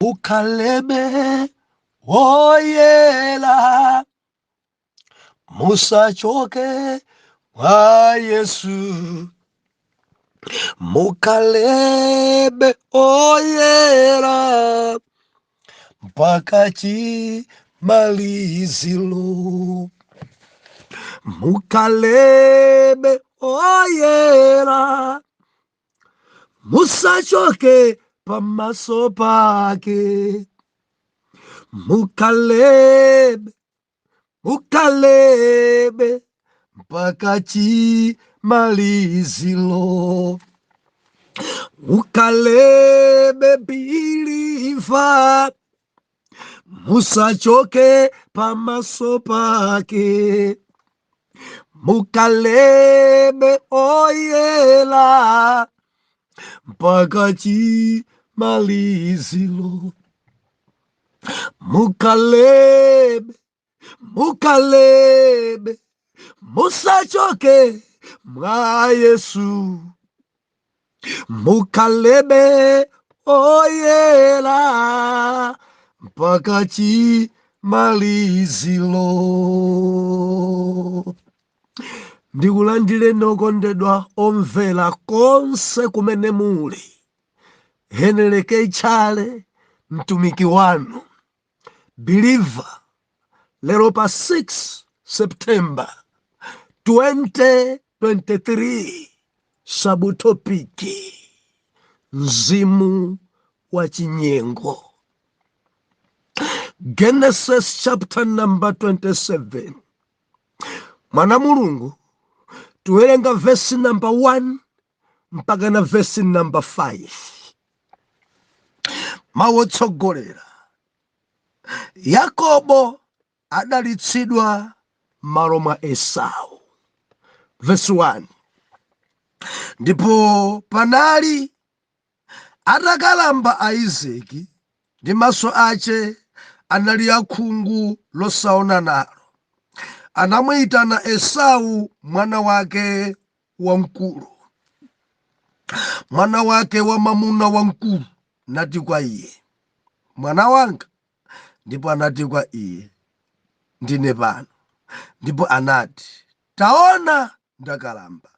Mukhalebe woyera, musachoke mwa Yesu. Mukhalebe oyera mpaka chimaliziro. Mukhalebe oyera, musachoke pamaso pake. Mukhalebe, mukhalebe mpaka chimaliziro. Mukhalebe believer, musachoke pamaso pake. Mukhalebe oyera mpaka chimaliziro. Mukhalebe, mukhalebe, musachoke mwa Yesu. Mukhalebe oyera mpaka chimaliziro. Ndikulandireni okondedwa omvera konse kumene muli. Henry K. Chale, mtumiki wanu believer, lero pa 6 September 2023, subtopic mzimu wa chinyengo. Genesis chapter number 27. Mwana Mulungu, tiwerenga verse number 1 mpaka na verse number 5. Mawu otsogolera: Yakobo adalitsidwa m'malo mwa Esau. Verse 1: Ndipo panali atakalamba Aizeki, ndi maso ace anali akhungu losaona nalo, anamuyitana Esau mwana wake wamkulu, mwana wake wamwamuna wamkulu, nati kwa iye, "Mwana wanga." Ndipo anati kwa iye, "Ndine pano." Ndipo anati, "Taona, ndakalamba,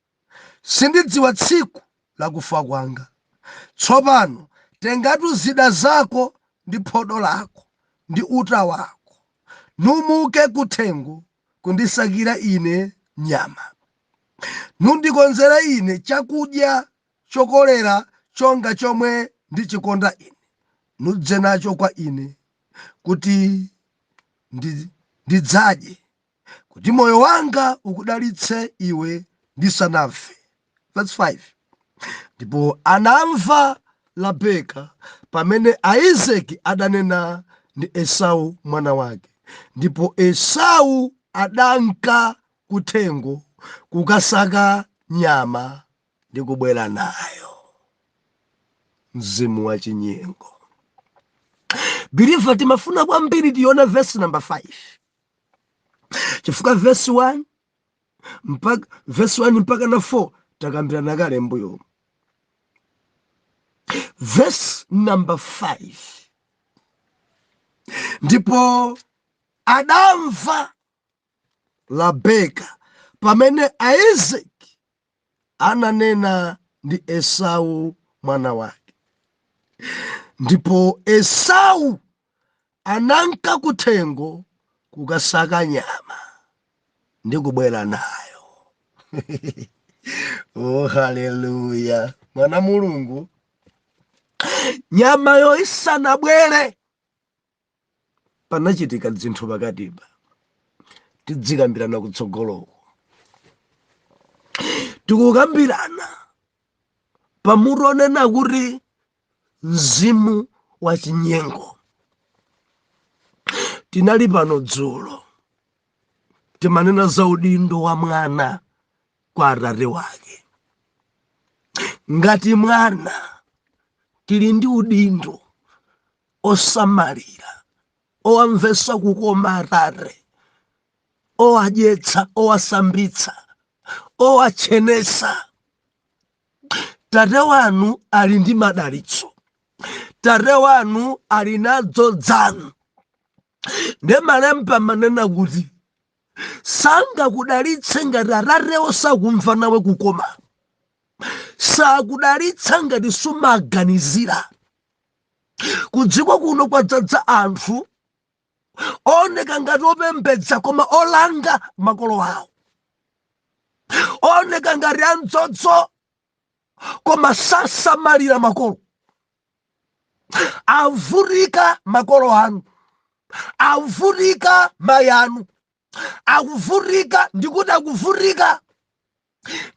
sindidziwa tsiku lakufa kwanga. Tsopano tengatu zida zako ndi phodo lako ndi uta wako, numuke kuthengo kundisakira ine nyama, nundikonzere ine chakudya chokolera chonga chomwe ndichikonda ine, nudze nacho kwa ine kuti ndidzadye, kuti moyo wanga ukudalitse iwe ndisanafe." Verse 5: Ndipo anamva Labeka pamene Aizeki adanena ndi Esau mwana wake. Ndipo Esau adanka kuthengo kukasaka nyama ndi kubwera nayo. Mzimu wa chinyengo. Believer, timafuna kwambiri tione verse number 5, chifukwa verse 1 mpaka verse 1 mpaka na 4 takambirana kale mbuyomu. Verse number 5: Ndipo adamva Labeka pamene Aizeki ananena ndi Esau mwana wake. Ndipo Esau ananka kuthengo kukasaka nyama ndi kubwera nayo. Oh, haleluya! Mwana Mulungu, nyamayo isanabwere panachitika zinthu pakatipa, tidzikambirana kutsogoloko. Tikukambirana pamutu onena kuti mzimu wa chinyengo. Tinali pano dzulo, timanena za udindo wa mwana kwa atate wake. Ngati mwana tili ndi udindo osamalira, owamvetsa kukoma atate, owadyetsa, owasambitsa, owachenesa. Tate wanu ali ndi madalitso. Tate wanu ali nadzo dzanu. Nde malemba manena kuti sangakudalitse ngati atatewo sakumva nawe kukoma, sakudalitsa ngati sumaganizira. Kudziko kuno kwadzadza anthu ooneka ngati opembedza koma olanga makolo awo, ooneka ngati anzodzo koma sasamalira makolo. Avutika makolo anu, avutika mayi anu, akuvutika, ndikuti akuvutika.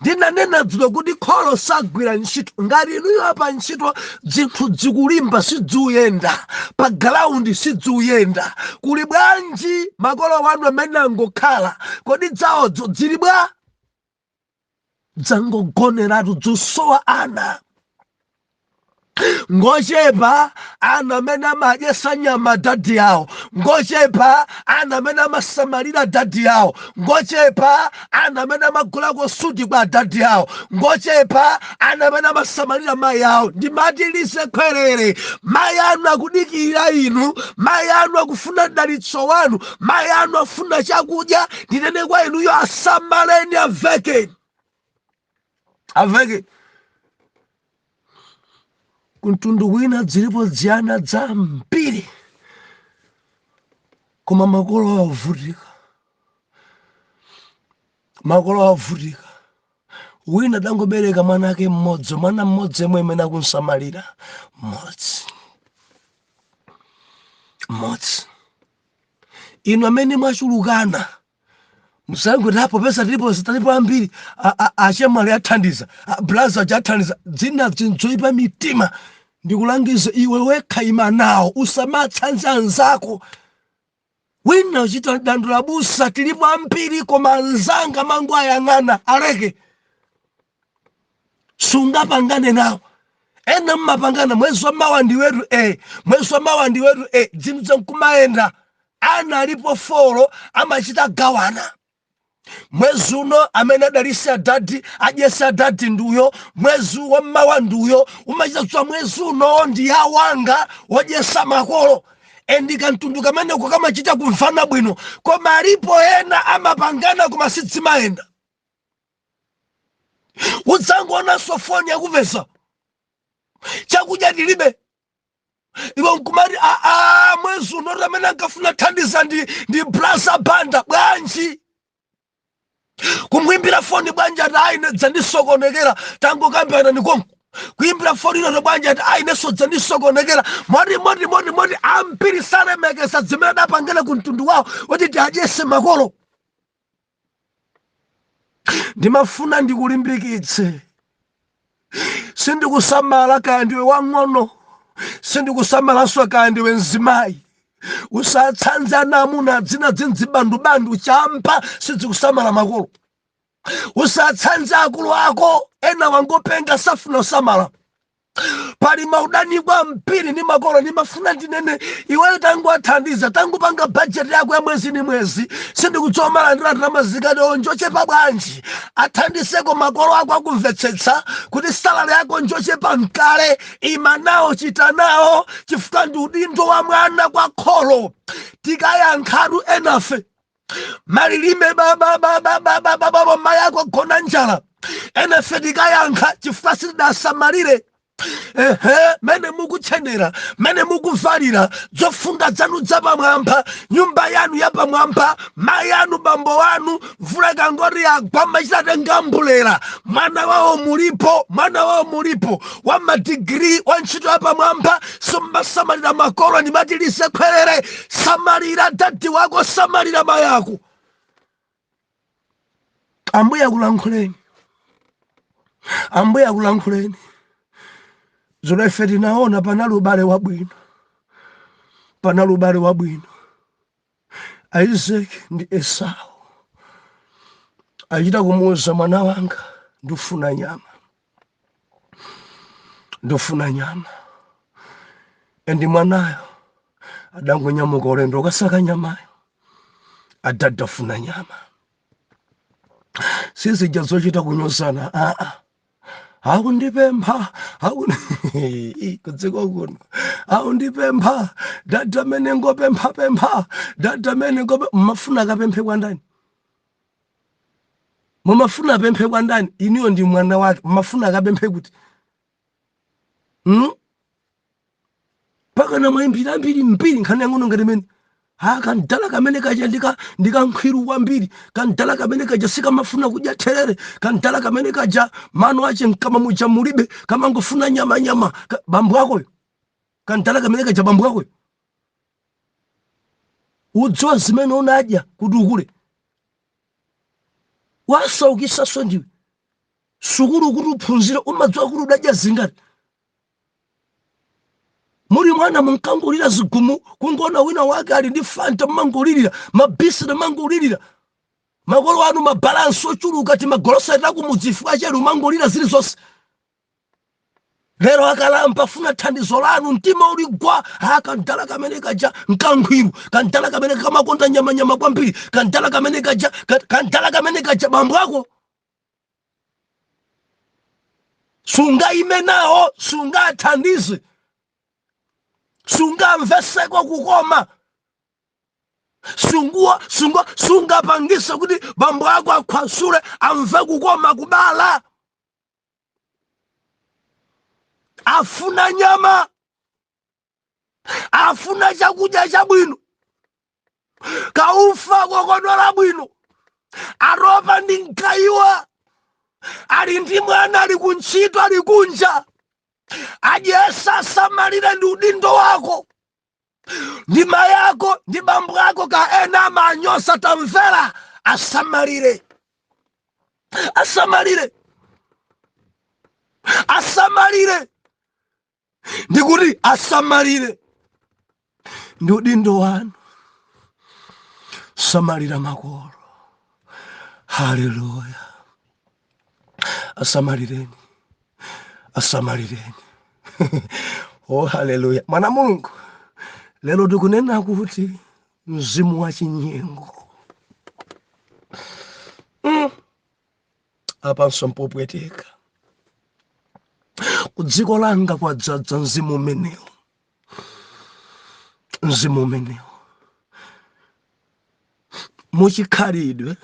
Ndinanena dzulo kuti kholo sagwira ntchito. Ngati inuyo apa ntchito zinthu zikulimba, siziuyenda pa ground, siziuyenda, kuli bwanji makolo wanu amene angokhala? Kodi dzawodzo zili bwa? Dzangogoneratu, dzosowa ana. Ngochepa ana amene amadyesa nyama dadi yawo, ngochepa ana amene amasamalira dadi yawo, ngochepa ana amene amagulako suti kwa dadi yawo, ngochepa ana amene amasamalira mayi yawo. Ndimati lise khwerere, mayi anu akudikirira inu, mayi anu akufuna dalitso wanu, mayi anu afuna chakudya. Ndinene kwa inuyo, asamaleni, avekeni, avekeni. Kumtundu kwina zilipo ziyana zambiri koma makolo avutika, makolo avutika. Wina dangobereka mwana ake mmodzi, mwana mmodzi yemwe imene akunsamalira mmodzi mmodzi. Inu amene mwachulukana, musanguti apo pesa tilipo, tilipo ambiri, achemwali athandiza, blaza athandiza, dzina zinzoipa mitima. Ndikulangiza iwe wekha, ima nawo, usamatsanze anzako. Wina uchita dandula busa, tilipo ambiri koma anzanga mangu ayang'ana aleke, sungapangane nawo. Ena mmapangana, mwezi wa mawa ndiwetu, mwezi wa mawa ndiwetu, zinthu zankumayenda. Ana alipo 4, amachita gawana. Mwezi uno amene adalise adadi, adyese adadi nduyo, mwezi wammawa nduyo umachita zwa. Mwezi uno ndi awanga wodyesa makolo. Endi kamtundu kameneko kamachita kumvana bwino, koma alipo ena amapangana koma sidzimayenda. Udzangoonanso foni yakupeza, chakudya tilibe, iwe nkumati aa, mwezi uno amene ankafuna thandiza ndi brasa banda, bwanji kumwimbira foni? Bwanji? Ati ayi, dzandisokonekera, tangokambirana nikonko. Kuimbira foni inoto, bwanji? Ati ayi, neso dzandisokonekera. Moti moti moti moti ambiri salemekeza zimene adapangana ku mtundu wawo kuti tiadyese makolo. Ndimafuna ndikulimbikitse, sindikusamala kaya ndiwe wang'ono, sindikusamalaso kaya ndiwe mzimayi, usatsanze ana amuna dzina dzinzibandubandu champa, sizikusamala makolo. Usatsanze akulu ako, ena wangopenga, safuna kusamala. Pali maudanikwa mpiri ndi makolo. Ndimafuna ndinene, iweyo tanguathandiza, tangupanga bajeti yako ya mwezi ni mwezi. Sindikudziwa malandira ndalama zikati njochepa bwanji, athandizeko makolo ako akumvetsetsa kuti salary yako njochepa mkale. Ima nawo, chita nawo, chifukwa ndi udindo wa mwana kwa kholo. Tikayankhatu enafe malilime bababababababa, mayi ako gona njala, enafe tikayankha chifukwa sitidasamalire. Ehe, mene mukutchenera, mene mukuvalira, zofunda zanu zapamwamba, nyumba yanu yapamwamba, mayi anu, bambo wanu, mvula ikangoti yagwa machitatenga mbulera. Mwana wawo mulipo, mwana wawo mulipo wa madigiri, wa ntchito yapamwamba, simmasamalira makolo. Ndimati lisekhwerere, samalira dadi wako, samalira mayi ako. Ambuye akulankhuleni, Ambuye akulankhuleni. Dzulo ife tinaona panali ubale wabwino, panali ubale wabwino. Isaac ndi Esau achita kumuwuza, mwana wanga, ndifuna nyama, ndifuna nyama. Endi mwanayo adangonyamuka ulendo ukasaka nyamayo. Adadafuna nyama, sizija zochita kunyozana, aa. Akundipempha kudziko kuno, akundipempha dada amene ngopemphapempha, dada amene ngope. Mumafuna akapemphe kwa ndani? Mumafuna apemphe kwa ndani? Inuyo ndi mwana wake, mumafuna akapemphe kuti? Pakana mwayimbira ambiri mbiri nkhani yang'ono ngati imene. Ha, kamdala kamene kaja ndikankhwiru kwambiri, kamdala kamene kaja sikamafuna kudya therere, kamdala kamene kaja mano ache mkama muja mulibe, kamangofuna nyamanyama. Bambo akoyo, kamdala kamene kaja bambo akoyo, udziwa zimene unadya kuti ukule? Wasaukisaso ndiwe. Sukulu kuti uphunzire, umadziwa kuti udadya zingati? Muli mwana munkangolira zigumu, kungoona wina wake ali ndi Fanta mmangolirira, mabisiti mmangolirira, makolo anu mabalansi ochuluka timagolosati takumudzi chifukwa chenu mangolira zilizonse. Lero akalamba funa thandizo lanu, mtima uli gwa. Ha, kandala kamene kaja nkankhwiru, kandala kamene kamakonda nyamanyama kwambiri, kandala kamene kaja, kandala kamene kaja bambo ako. Sungaime nawo, sungathandize, sungamveseko kukoma, sungapangise kuti bambo ako akhwasule amve kukoma kubala. Afuna nyama, afuna chakudya chabwino, kaufa kokonola bwino, atopa ndi mgayiwa, ali ndi mwana, ali kuntchito, ali kunja, adyesa, asamalire ndi udindo wako, ndi mayi ako ndi bambo ako. Ka ena amanyosa, tamvera, asamalire, asamalire, asamalire, ndikuti asamalire ndi udindo wanu. Samalira makolo. Haleluya! Asamalireni, asamalireni. Oh, haleluya! Mwana Mulungu, lero tikunena kuti mzimu wa chinyengo. Apanso mpopweteka. Ku dziko langa kwadzadza mzimu umenewo, mzimu umenewo muchikhalidwe,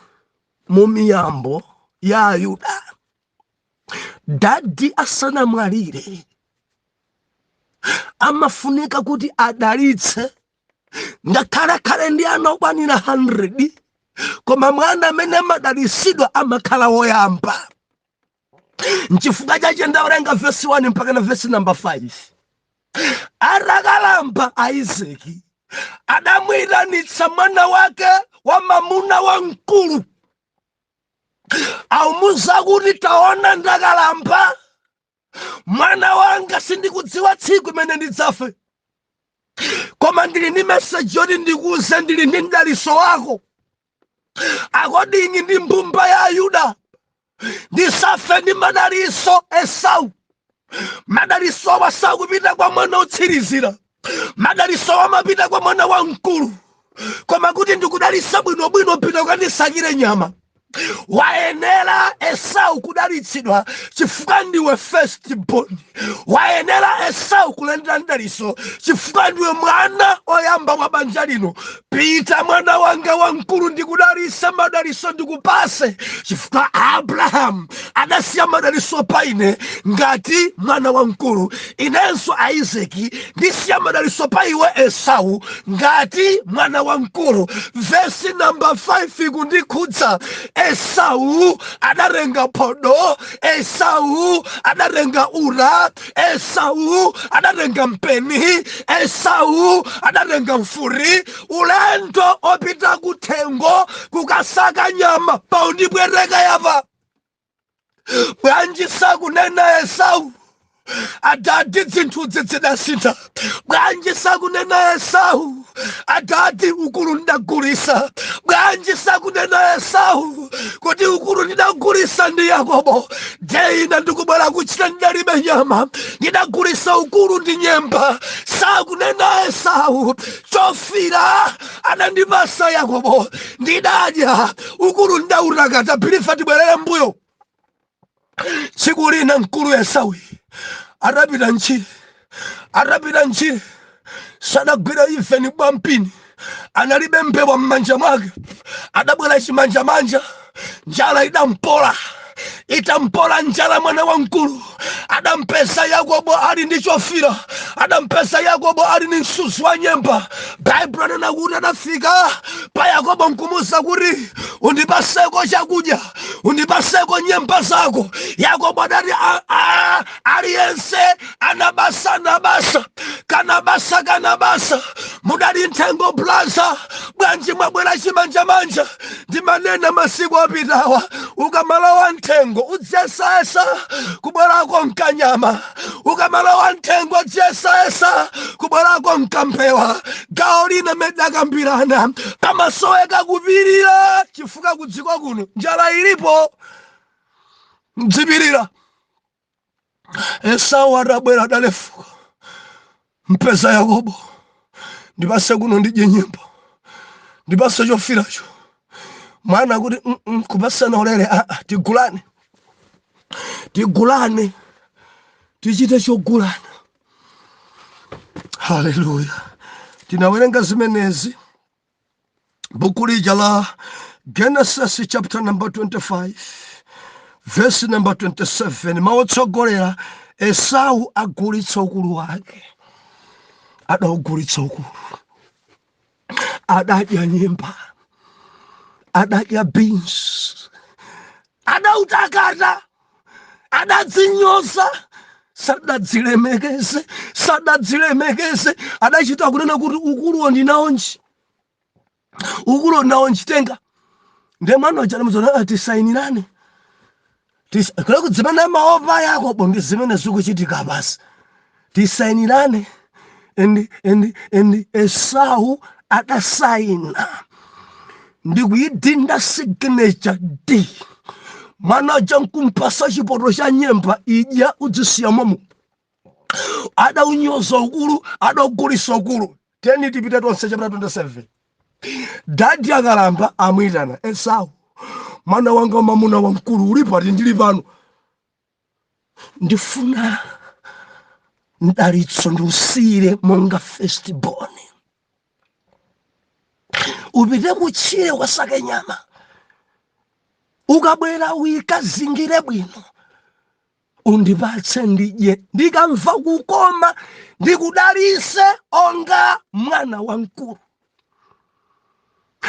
mu miyambo ya Ayuda. Dadi asanamwalire amafunika kuti adalitse, ngakhale akhale ndi ana okwanira 100, koma mwana amene amadalitsidwa amakhala woyamba. Nchifukwa chache ndawerenga vesi 1 mpaka na vesi namba 5. Atakalamba Isaki adamuyitanitsa mwana wake wa mamuna wamkulu, aumuza kuti, taona ndakalamba mwana wanga, sindikudziwa tsiku imene ndidzafe, koma ndili ndi meseji yoti ndikuuze, ndili ndi mdaliso wako. According ndi mbumba ya Ayuda, ndisafe ndi madaliso Esau. Madaliso wasakupita kwa mwana otsirizira, madaliso amapita kwa mwana wamkulu. Koma kuti ndikudalisa bwinobwino, pita ukandisakire nyama. Wayenera Esau kudalitsidwa chifukwa ndiwe first born. Wayenera Esau kulandira mdaliso chifukwa ndiwe mwana oyamba wa banja lino. Pita mwana wanga wamkulu, ndikudalisa, madaliso ndikupase, chifukwa Abrahamu adasiya madaliso pa ine ngati mwana wamkulu, inenso Isaki ndisiya madaliso pa iwe Esau ngati mwana wamkulu. Vesi namba 5 ikundikhudza. Esau adatenga phodo, Esau adatenga ura, Esau adatenga mpeni, Esau adatenga mfuri, ulendo opita kuthengo kukasaka nyama. Paundibwereka yapa bwanji sakunena Esau, adadi zinthuzi zidasintha? Bwanji sakunena Esau, adadi ukulu ndidagulisa? Bwanji sakunena Esau kuti ukulu ndidagulisa ndi Yakobo, deina ndikubwera kuchita ndidalibe nyama, ndidagulisa ukulu ndi nyemba? Sakunena Esau, chofira anandipasa Yakobo, ndidadya, ukulu ndidautakata. Bilifa, tibwerere mbuyo. Tsiku lina mkulu Esau atapita mtchire, atapita mtchire sadagwira even bwampini, analibe mbewa m'manja mwake, adabwera chimanjamanja. Njala idampola. Itampola njala, mwana wamkulu adampeza Yakobo ali ndi chofira, adampeza Yakobo ali ndi msuzi wa nyemba. Baibulo anena kuti adafika pa Yakobo nkumuza kuti, "Undipaseko chakudya, undipaseko nyemba zako." Yakobo adati, "Aliyense anabasa, anabasa, kanabasa, kanabasa. Mudali mthengo plaza, bwanji mwabwera chimanjamanja?" Ndimanena masiku apitawa, ukamalowa mthengo udziyesayesa kubwerako mkanyama, ukamalowa mthengo udziyesayesa kubwerako mkampewa. Gawo lina medakambirana, pamasoweka kupirira, chifukwa kudziko kuno njala ilipo, mdzipirira. Esau atabwera adalefuka mpeza Yakobo, "Ndipase kuno ndidye nyemba, ndipase chofiracho." Mwana kuti, "Kupasana ulere, aa, tigulane, tigulane, tichite chogulana." Haleluya! Tinawerenga zimenezi buku lija la Genesis chapter number 25 verse number 27. Mawotsogolera, Esau agulitsa ukulu wake, adaugulitsa ukulu, adadya nyemba, adadya beans, adautakata, adadzinyoza, sadadzilemekeze, sadadzilemekeze. Adachita kunena kuti, "Ukuluwo ndinawonji? Ukuluwo ndinawonji? Tenga." Ndiye mwana uja anamuzona, "Tisayinirane." Kule kudzimene maopa Yakobo ndi zimene zikuchitika basi, "Tisayinirane." And Esau adasaina ndikuyidinda signature d mwana uja nkumpasa chipoto cha nyemba, "Idya, udzisiya momo." Adaunyoza ukulu, adaugulisa ukulu. Teni tipite tonse chapter 27. Dadi akalamba amwitana Esau, "Mwana wanga mamuna wamkulu, uli pati?" "Ndili pano. Ndifuna mdalitso ndiusiyire monga first born. Upite kutchire ukasake nyama, ukabwera uyikazingire bwino, undipatse ndidye. Ndikamva kukoma ndikudalise onga mwana wamkulu."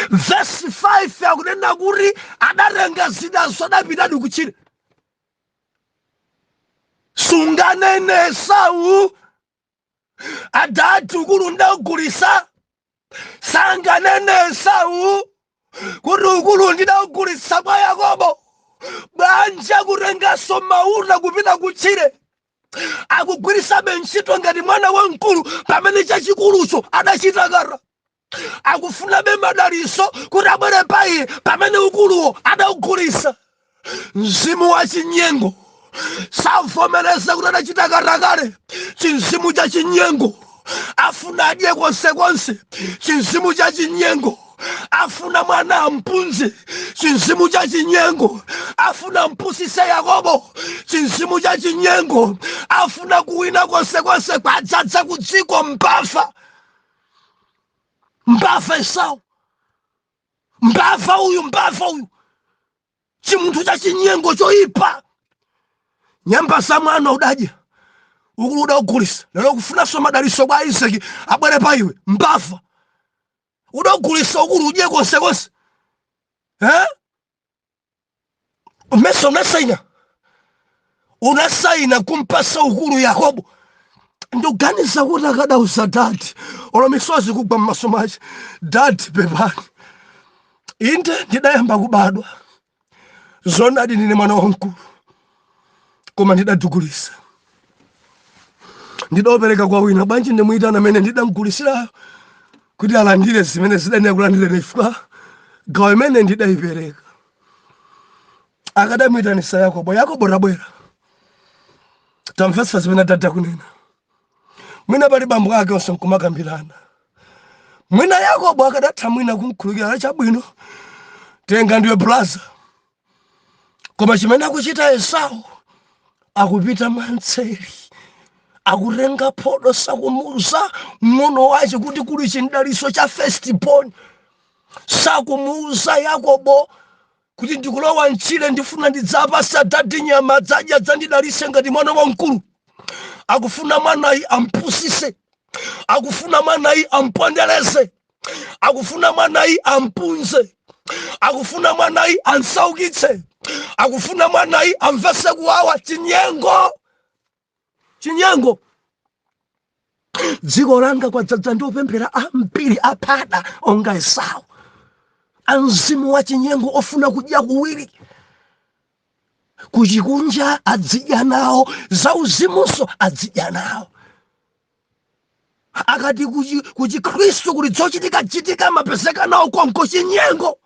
Verse 5 akunena kuti adatenga zidazo, adapitadi kutchire. Sunganene Esau adati, "Ukulu ndagulisa." Sanganene Esau kuti, "Ukulu ndidagulitsa kwa Yakobo." Bwanja kutenganso mauta kupita kutchire, akugwirisabe ntchito ngati mwana wamkulu pamene chachikulucho adachita kara. Akufunabe madaliso kuti abwere pa iye pamene ukuluwo adawugulisa. Mzimu wa chinyengo savomereza kuti adachita katakale. Chinzimu cha chinyengo afuna adye konsekonse. Chinzimu cha chinyengo afuna mwana ampunze. Chinzimu cha chinyengo afuna mpusise Yakobo. Chinzimu cha chinyengo afuna kuwina konsekonse, kwadzadza ku dziko mbava, mbava. Esau mbava uyu, mbava uyu, chimunthu cha chinyengo choyipa. Nyemba za mwana udadya, ukulu udagulisa. Lero kufunanso madaliso kwa Isaki abwere pa iwe. Mbava, udagulisa ukulu udye konsekonse, eh? Mesa unasaina, unasaina kumpasa ukulu Yakobo? Ndikuganiza kuti akadauza dadi, olo misozi kugwa mmaso mwace, "Dadi, pepani. Inde, ndidayamba kubadwa, zonadi ndine mwana wamkulu, koma ndidadugulisa, ndidaopereka kwa wina. Bwanji ndimuyitana amene ndidamgulisirayo kuti alandire zimene zidayenera kulandira, chifukwa gawo imene ndidayipereka?" Akadamuyitanisa Yakobo, "Yakobo, tabwera, tamvetsa zimene adada kunena." Mwina pali bambo ake onse nkumakambirana. Mwina Yakobo akadatha mwina kumkhulukira, "Chabwino, tenga, ndiwe brother." Koma chimene akuchita Esau Akupita mwanseri, akutenga phodo, sakumuuza mng'ono wace kuti kuli chindaliso cha first born. Sakumuuza Yakobo kuti ndikulowa mchire, ndifuna ndidzapasa dadi nyama, dzadya, dzandidalise ngati mwana wamkulu. Akufuna mwanayi ampusise, akufuna mwanayi ampondereze, akufuna mwanayi ampunze, akufuna mwanayi ansaukitse, akufuna mwanayi amvese kuwawa. Chinyengo, chinyengo. Dziko langa kwadzadza ndi opemphera ambiri aphada onga Esau, amzimu wa chinyengo, ofuna kudya kuwiri. Kuchikunja adzidya nawo, zauzimunso adzidya nawo. Akati kuchikhristu kuli zochitika chitika, mapezeka nawo konko. Chinyengo,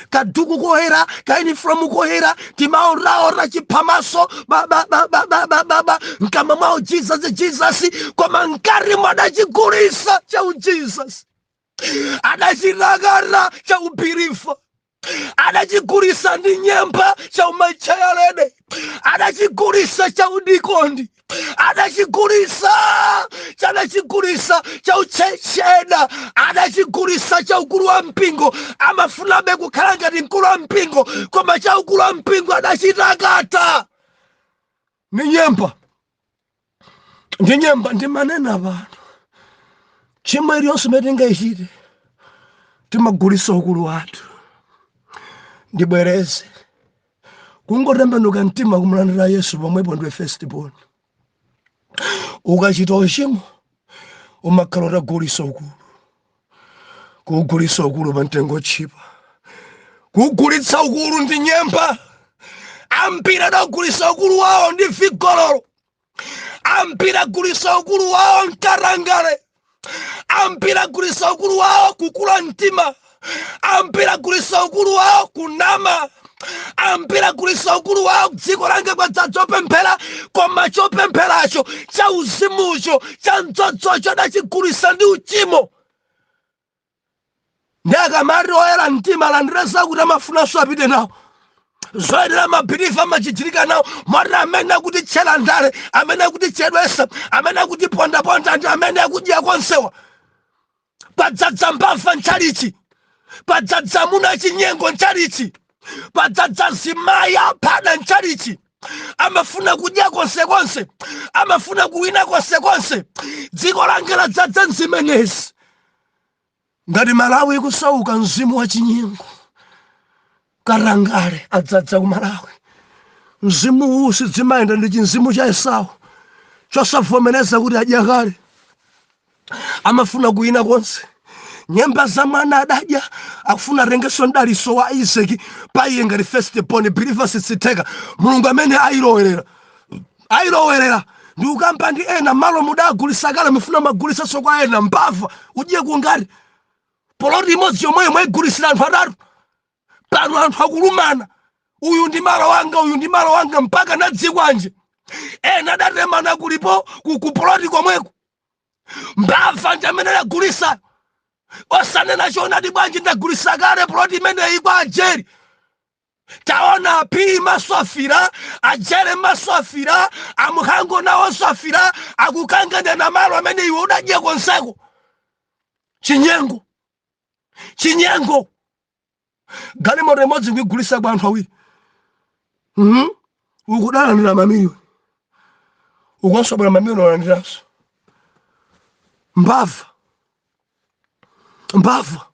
kaduku koyera, kauniform koyera, timaoraora chiphamaso bababababababa, mkamwa mwawo "Jesus, Jesus", koma mkati mwadachigulisa cha uJesus, adachirakara cha ubeliever, adachigulisa ndi nyemba cha umachayalede, adachigulisa cha udikondi, adachigulisa, chadachigulisa cha uchecheda, adachigulisa cha ukulu wa mpingo. Amafunabe kukhala ngati mkulu wa mpingo, koma cha ukulu wa mpingo adachitakata ni nyemba, ndi nyemba. Ndimanena pano, chimwe iliyonse imene tingayichite, timagulisa ukulu wathu. Ndibwereze, kungotembenuka mtima kumulandira Yesu, pomwepo ndiwe first born. Ukachita uchimo, umakhala utagulisa ukulu, kuugulisa ukulu pa mtengo otchipa, kugulitsa ukulu ndi nyemba. Ambiri adagulisa ukulu wawo ndi vigololo, ambiri agulisa ukulu wawo mkarangale, ambiri agulisa ukulu wawo kukula mtima, ambiri agulisa ukulu wawo kunama, ambiri agulisa ukulu wawo. Dziko langa kwadzadza chopemphera, koma chopempheracho cha uzimucho, cha mdzodzocho, adachigulisa ndi uchimo. Ndi akamati oyera mtima alandire zakuti, amafunanso apite nawo zoyenera. Mabeliever amachichirika nawo moti amene akuti tchera ndale, amene akuti chedwesa, amene akuti pondaponda, ndi amene akudya konsewa. Padzadza mbava mchalichi, padzadza amuna chinyengo mchalichi, padzadza zimayi aphada mchalichi. Amafuna kudya konsekonse, amafuna kuwina konsekonse. Dziko langa ladzadza nzimenezi. Ngati Malawi ikusauka, mzimu wa chinyengo, karangale adzadza ku Malawi. Mzimu uwu sidzimayenda ndi chinzimu cha Esau chosavomereza kuti adya kale. Amafuna kuwina konse. Nyemba za mwana adadya, akufuna atengenso mdaliso wa Isaki pa iye ngati first born believer. Sitsitheka. Mulungu amene ayilowerera, ayilowerera. Ndi ukamba ndi ena malo mudagulisa kale, mufuna magulisanso kwa ena. Mbava, udye kungati poloti imodzi yomweyo mwayigulisira anthu atatu. Pano anthu akulumana, uyu ndi malo wanga, uyu ndi malo wanga, mpaka nadzikwanje. Ena adatemana kulipo ku poloti komweko. Mbava ndi amene adagulisa. Osanena choonadi bwanji? Ndagulisa kale poloti imeneyi kwa ajeri. Taona apiri maso afira, ajere maso afira, amuhango nawonso afira, akukangana na malo amene iwe udadya konseko. Chinyengo, chinyengo. Galimoto imodzi kuigulisa kwa anthu awiri. Ukudalandira mamiliyoni, ukonso bwera mamiliyoni, olandiranso. Mbava, mbava.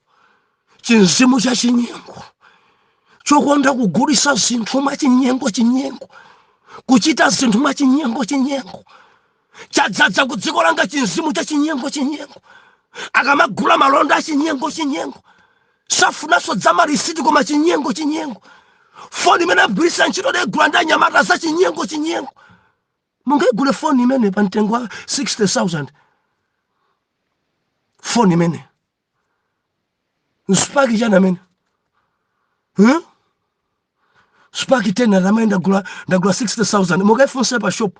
Chinzimu cha chinyengo chokonda kugulisa zinthu mwachinyengo chinyengo, kuchita zinthu mwachinyengo chinyengo, chadzadza ku dziko langa. Chinzimu cha chinyengo chinyengo, akamagula malonda achinyengo chinyengo, safunanso dzamarisiti, koma chinyengo chinyengo. Foni imene agwiritsa ntchito degula ndi anyamata za chinyengo chinyengo. Mungaigule foni imene pa mtengo wa 60,000? Foni imene nspark chani amene, huh? Spark 10 atamene ndagula, ndagula 60,000. Mukaifunse pa shop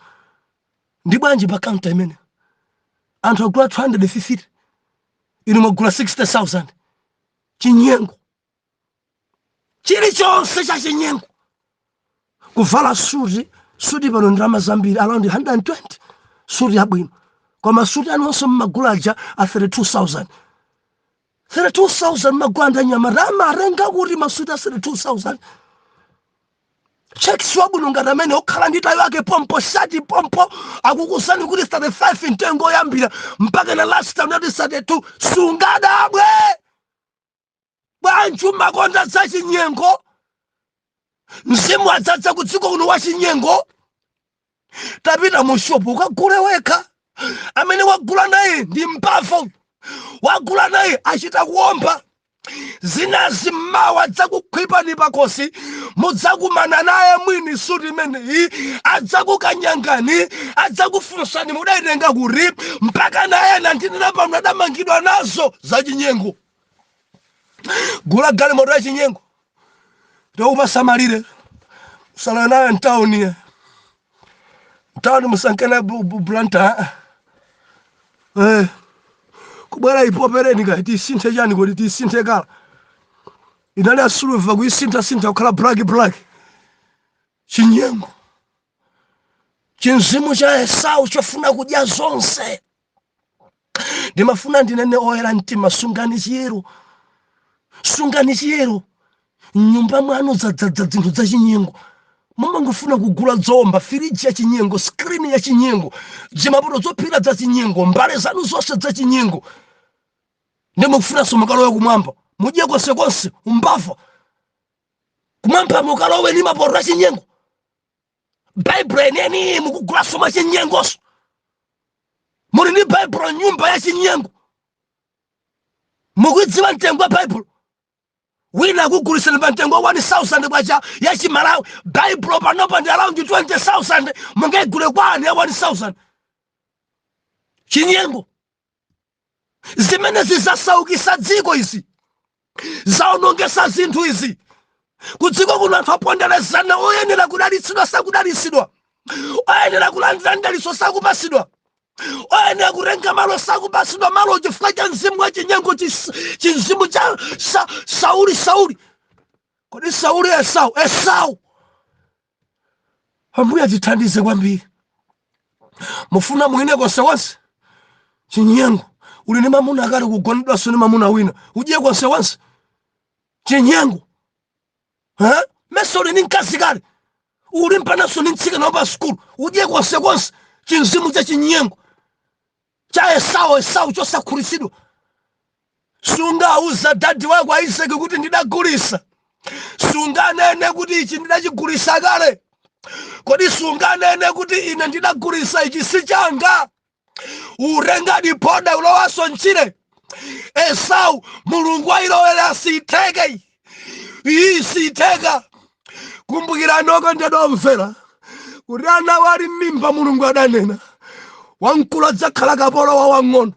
ndi bwanji pa counter imene anthu agula 250, inu mwagula 60,000. Chinyengo, chilichonse cha chinyengo. Kuvala suti Suti pano ndalama zambiri, around 120, suti yabwino. Koma suti anonso mmagula aja a 32,000, 32,000 magula ndanyamata amarenga kuti masuti a 32,000, checks wabwino ngati amene okhala ndi tayi wake pompo, shati pompo, akukusani kuti 35 mtengo oyambira, mpaka na last time nati 32. Sungadabwe bwanji umakonda zachinyengo? Mzimu adzadza ku dziko kuno wachinyengo. Tapita mu shopu ukagule wekha. Amene wagula naye ndi mbava, wagula naye achita kuomba. Zinazi mmawa adzakukhwipani pakhosi, mudzakumana naye mwini suti imeneyi, adzakukanyangani, adzakufunsani mudayitenga kuti. Mpaka naye nandinena pano adamangidwa nazo zachinyengo. Gula galimoto yachinyengo, taupasamalire, usalowe nayo mtawuni. Mtawuni musankena blanta kubwera ipopereni kaya tisinthe chani, kuti tisinthe colour. Inali ya silver, kuisinthasintha kukhala black black. Chinyengo, chinzimu cha Esau chofuna kudya zonse. Ndimafuna ndinene, oyera mtima, sungani chiyero, sungani chiyero. Mnyumba mwanu dzadzadza zinthu zachinyengo. Mumangofuna kugula dzomba, firiji ya chinyengo, screen ya chinyengo, zimapoto zophika za chinyengo, mbale zanu zonse za chinyengo. Ndimukufunanso mukalowe kumwamba, mudye konsekonse, umbava. Kumwamba mukalowe ni mapoto achinyengo? Baibulo eneni mukugulaso mwachinyengoso. Muli ndi Baibulo nyumba ya chinyengo. Mukudziwa mtengo wa Baibulo? Wina akugulisani pa mtengo wa 1000 kwacha ya Chimalawi. Baibulo panopa ndi around 20,000. Mungaigule kwani ya 1000? Chinyengo zimene zizasaukisa dziko izi, zaonongesa zinthu izi kudziko kuno. Anthu aponderezana, oyenera kudalitsidwa sakudalitsidwa, oyenera kulandira mdalitso sakupasidwa, oyenera kutenga malo sakupasidwa malo, chifukwa cha mzimu wa chinyengo, chinzimu cha Sauli. Sauli, kodi Sauli? Esau, Esau. Ambuye atithandize kwambiri. Mufuna mwine konsekonse, chinyengo. Uli ndi mamuna akati kugonedwanso ndi mamuna wina, udye konsekonse, chinyengo. Ha? Mese uli ndi mkazi kale, uli mpananso ndi mtsikana wa pa sukulu, udye konsekonse, chinzimu cha chinyengo cha Esau, Esau chosakhutitsidwa. Sungauza dadi wako Isaki kuti ndidagulisa. Sunganene kuti ichi ndidachigulisa kale. Kodi sunganene kuti ine ndidagulisa, ichi si changa? Urengadi poda ulowaso mchire. Esau, Mulungu ayilowera, sitheke iyi, sitheka. Kumbukirani, okondedwa omvera, kuti ana wali m'mimba Mulungu adanena, wamkulu adzakhala kapolo wa wang'ono.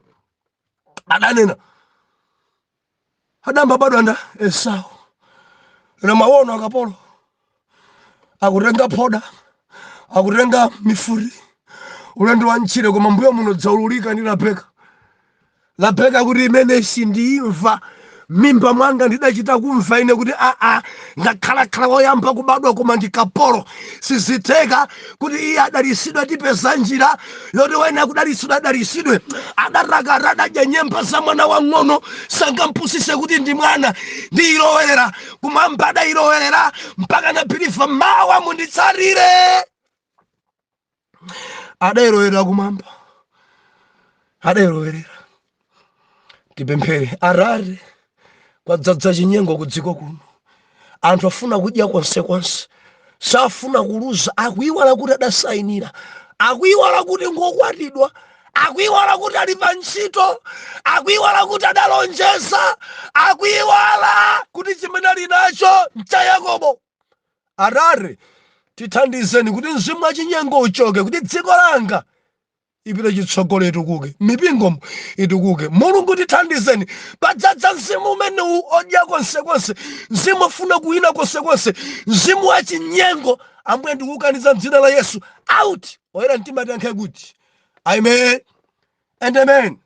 Adanena adamba badwa nda Esau. Lero mawono akapolo akutenga poda, akutenga mifuri, ulendo wa mchire. Koma mbuyo muno dzaululika ndi Rabeka. Rabeka kuti imene sindiyimva mimba mwanga, ndidachita kumva ine kuti aa, ngakhalakhala woyamba kubadwa koma ndi kapolo, sizitheka kuti iye adalisidwe. Tipeza njira yoti wena kudalisidwe adalisidwe. Adatakata, adadya nyemba za mwana wang'ono, sangampusise kuti ndi mwana. Ndiyilowerera kumwamba, adayilowerera mpaka napirifa. Mawa munditsatire. Adayilowerera kumwamba, adayilowerera. Tipemphere. Arare, kwadzadza chinyengo ku dziko kuno. Anthu afuna kudya konsekonse, safuna kuluza. Akuiwala kuti adasayinira, akuiwala kuti ngokwatidwa, akuiwala kuti ali pa ntchito, akuiwala kuti adalonjeza, akuiwala kuti chimene ali nacho ncha Yakobo. Arare, tithandizeni kuti mzimu wachinyengo uchoke, kuti dziko langa ipite chitsogolo, itukuke, mipingomo itukuke. Mulungu tithandizeni. Padzadza mzimu umenewu odya konsekonse, mzimu ofuna kuwina konsekonse, mzimu wachinyengo. Ambuye, ndikukaniza mdzina la Yesu, out. Oyera mtima tiyankhe kuti amen and amen.